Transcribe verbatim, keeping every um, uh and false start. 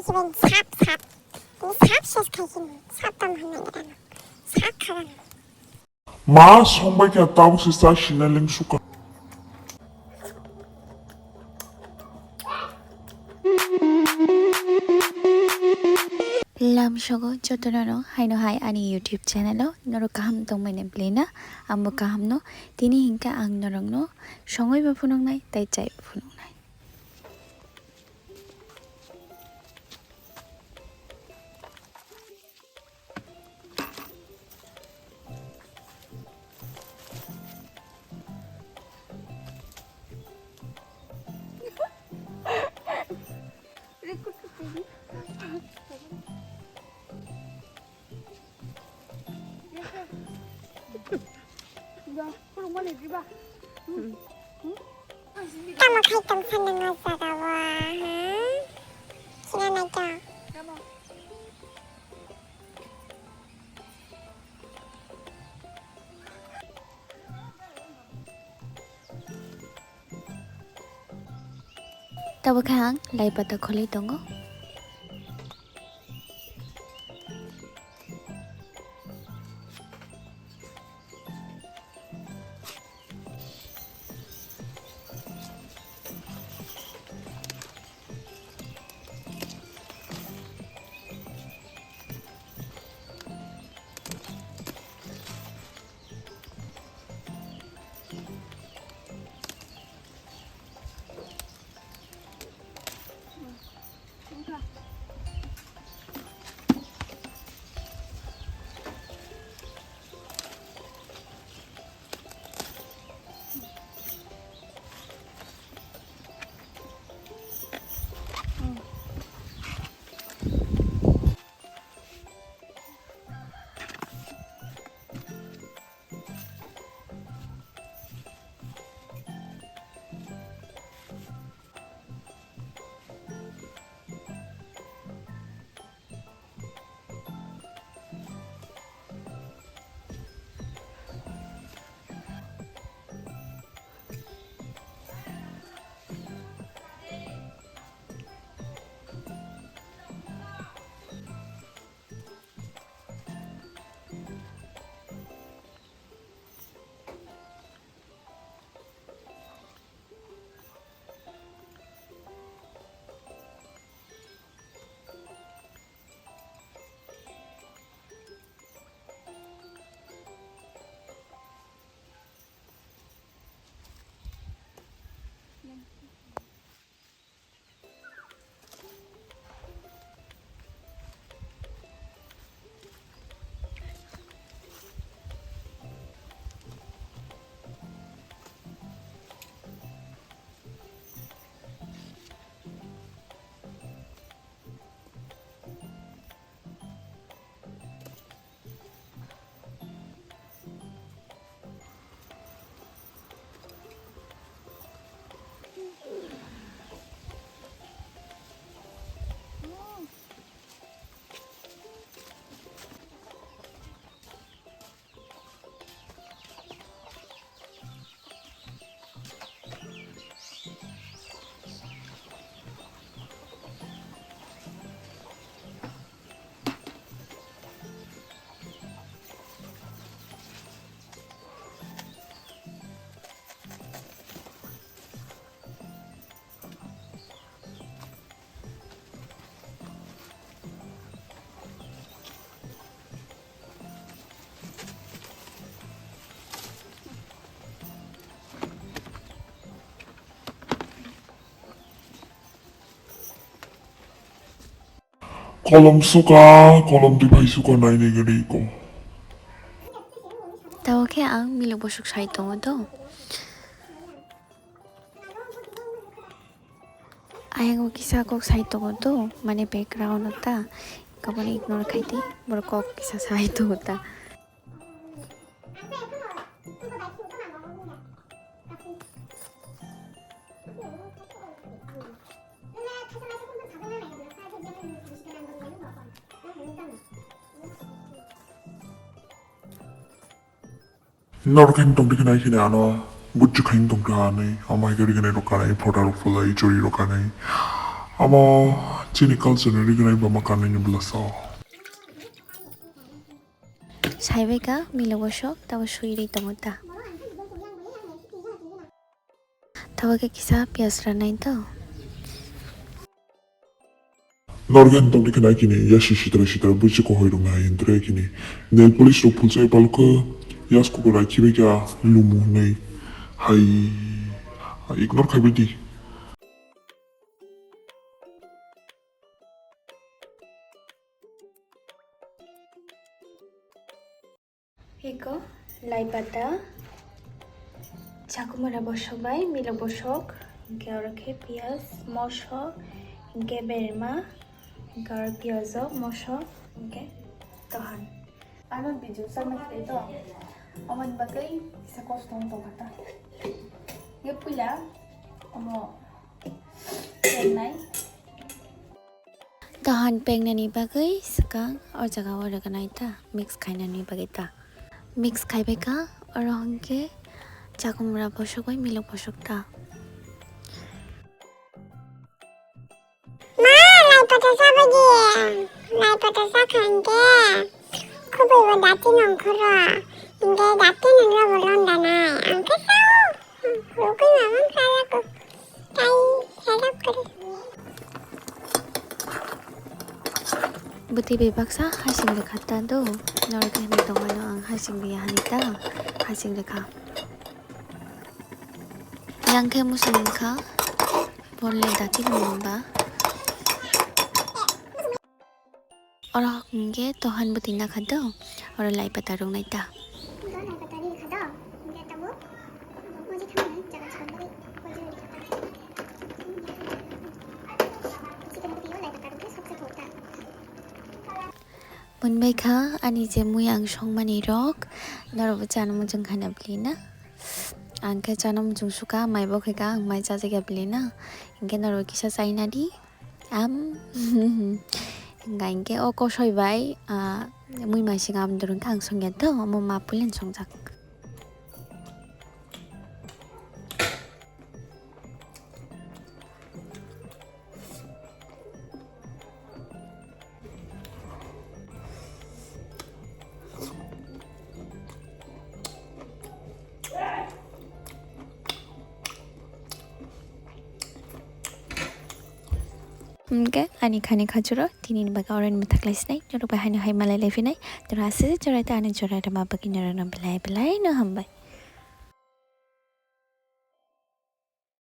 Kiban sap sap. Ni sap ses khai kini. Sap tam hanai gana. Sap khagano. Ma songbai kha tabuk se cha sina leng suka. Lamsogo jotono no haino hai ani YouTube channel o norok kaham tongmani belai na, ang bo kaham no. Tini hinkhe ang norok no songwi bo phunuknai tei chai bo phunuknai. Tamo khai tong phano nai jaga o, ha? Sina nai tong. Tabuk khe ang lai pata kholwi tongo. Kolom suka, kolom twi phai suka nai nai gari ko. Tao khe ang milok bosok sai tongo to. Ayang o kisa kok sai tongo to, mane background o ta. Kaboni ignore khai di, borok kok kisa sai tongo ta. Norok khe tong dikhe nai kheno ano bujwk khe tong kha ani, amo hai khe rignai rok kanai, photo rok pholai, chori rok kanai. Amo Chini culture ni rignai bama kanai ni bwlasa. Saibai ka milo bosok tabo sui ri tongo ta. Tabo khe kisa piyaj ranai to. Norgan tongni khe nai kini yasi sitra sitra buchi kohoi rung hai entre kini. Nail polish rok phulchai palkho yas kukur rai khibai kha lumu hinui hai ignore khaibai di. Eko lai pata, chakumara bosok bai milo bosok, hinkhe oro khe piyaj, moso, hinkhe berma, hinkhe oro piyajo, moso, hinkhe tohan. Ano video chakna khe to, omoni bagwi kisa kosto wng tongkha ta. Hinkhe puila omo chengnai. Tohan pengnani bagwi swkang o jaga o rwgwnai ta, mix khainani bagwi ta. Mix khaibai kha, oro hwnkhe chakumra bosok bai milok bosok ta. Ma, lai pata chabai di. Lai pata chakha hinkhe khubui bo dati nongkhoro. Hinkhe dati nongya bo londa nai. Ang khe sao. Rugwi mamang kaya ko. Tai help kare. Bwtwi bai baksa hasing rwkha ta do. Norok khe hinwi tongmano ang hasing rwya hinwi ta. Hasing rwkha. Yang khe musu wngkha. Porle dati wngba. Oro hwnkhe tohan bwtwi nakha do, oro lai pata rwknai ta. Monbai kha ani je mui ang songmani rok, norokbo chana muchung kha na bwlwi na? Ang khe chana muchung sukha, mai bo khaikha, ang mai chajakya bwlwi na? Hinkhe norok kisa chaina di. Am, hingka hinkhe o kosoi bai, ah, mui maising amdurung khe ang songya do, omo ma pulen songjak. Hwnkhe ani khani khajuro tinini bagwi oro ni mwthak lai sinai, norok bai haino hai malai lai phinai, norok aswk jorai ta ani jorai rwma bagwi norokno belai belai no hambai.